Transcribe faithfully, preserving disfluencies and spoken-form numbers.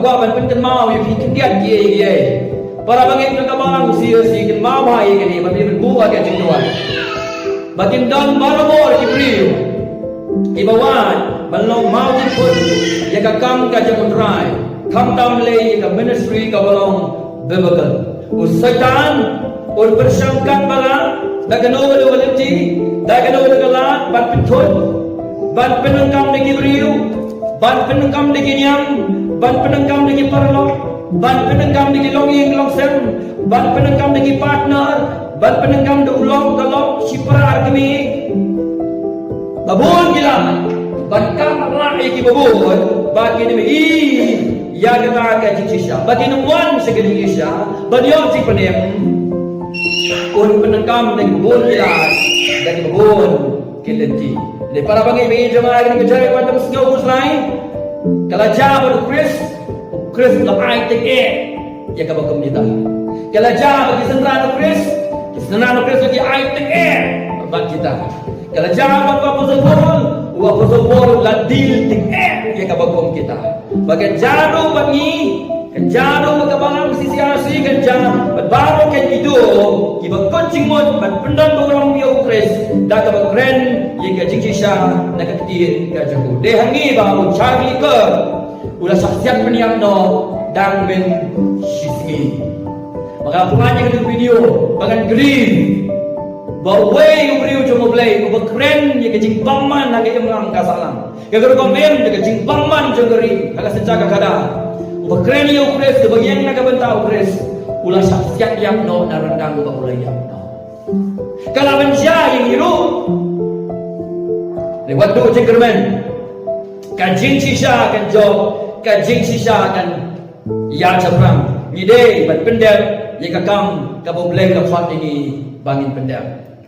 Kwah ban pynkynmaw ïa phi khyndiat kiei kiei. Para bangeit na ka balang, shisha shisha kynmaw bha ïa kane, ba phi ban buh ïa ka jingduwai. Ba kin don barabor ki briew kiba wad ban long mawjynphut ïa ka kam ka jong U Trai, khamtam lei ïa ka ministry kaba long biblical. U Soitan un pyrshang kat ba la da kano kano ka lynti, da kano kano ka lad ban pynthut, ban pyndonkam da ki briew, ban pyndonkam da ki niam, ban pyndonkam da ki paralok, ban pyndonkam da ki longïing longsem, ban pyndonkam da ki partner, ban pyndonkam da u lok ka lok, shipara ar kmie. Ba bun ki lad, ban kam rah ïa kiba bun, ba kin ym ïohi ïa kata ka jingshisha, ba kin ym wan sha ka jingshisha ban ïoh jingpynim. Un pyndonkam da kiba bun ki lad, da kiba bun ki lynti. Dei para bangeit, bangeit jong nga, ha kane ka jingïaid ban ym sngew khuslai. Ka la jia bad U Khrist, U Khrist u la ai tyngeh ïa kaba kum kita. Ka la jia bad ki synran U Khrist, ki synran U Khrist ki ai tyngeh bad kita. Ka la jia bad u Apostol Paul, u Apostol Paul u la deal tyngeh ïa kaba kum kita. Ba kan jia ruh bad ngi, kan jia ruh bad ka balang C C R C, kan jia bad baroh kan, kito kiba kut jingmut ban pyndon burom ïa U Khrist da kaba kren ïa ka jingshisha na ka ktien ka jong u. Dei hangne ba u Charlie Kirk u la shah siat pynïap noh dang mynshitsngi. Ba nga pynlait ïa ka video ba ngan kren ba uwei u briew jong U Blei uba kren ïa ka jingbymman ha ka imlang ka sahlang, ka rukom im, ïa ka jingbymman jong ka ri ha ka synshar ka khadar. Uba kren ïa U Khrist, uba ïeng na ka bynta U Khrist, u la shah siat ïap noh na ryndang uba u la ïap noh. Ka la ban jia ïa ngi ruh. Lei, wat duh jingkyrmen. Ka jingshisha kan jop, ka jingshisha kan ïaid shaphrang. Ngi dei ban pyndep ïa ka kam kaba U Blei u la khot ïa ngi ba ngin pyndep.